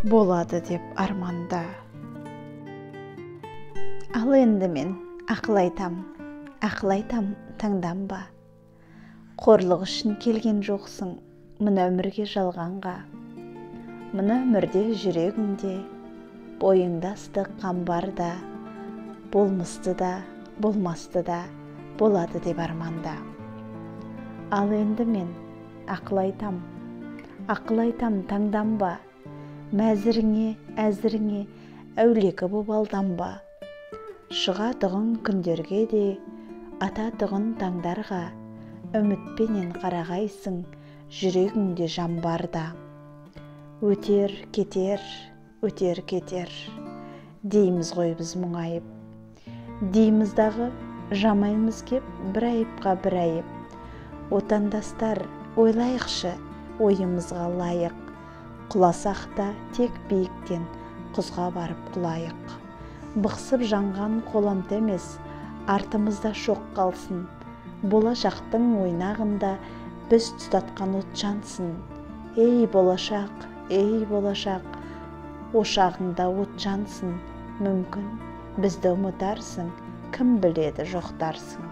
Болады деп арманда. Ал енді мен ақыл айтам, ақыл айтам, таңданба. Қорлық үшін келген жоқсың мына өмірге, жалғанға. Мына өмірде жүрегіңде, бойыңда ыстық қан барда, болмысты да, болмасты да болады деп арманда. Ал енді мен ақыл айтам, ақыл айтам, таңданба. Мәзіріңе, әзіріңе әулекі боп алданба. Шығатұғын күндерге де, ататұғын таңдарға үмітпенен қарағайсың, жүрегіңде жан барда. Өтер кетер, өтер кетер дейміз ғой біз мұңайып. Дейміз дағы, жамаймыз кеп бір айыпқа бір айып. Отандастар, ойлайықшы ойымызға лайық. Құласақ та, тек биіктен құзға барып құлайық. Бықсып жанған қоламта емес, артымызда шоқ қалсын. Болашақтың ойнағында біз тұтатқан от жансын. Ей, болашақ, ей, болашақ, ошағыңда от жансын. Мүмкін, бізді ұмытарсың, кім біледі, жоқтарсың.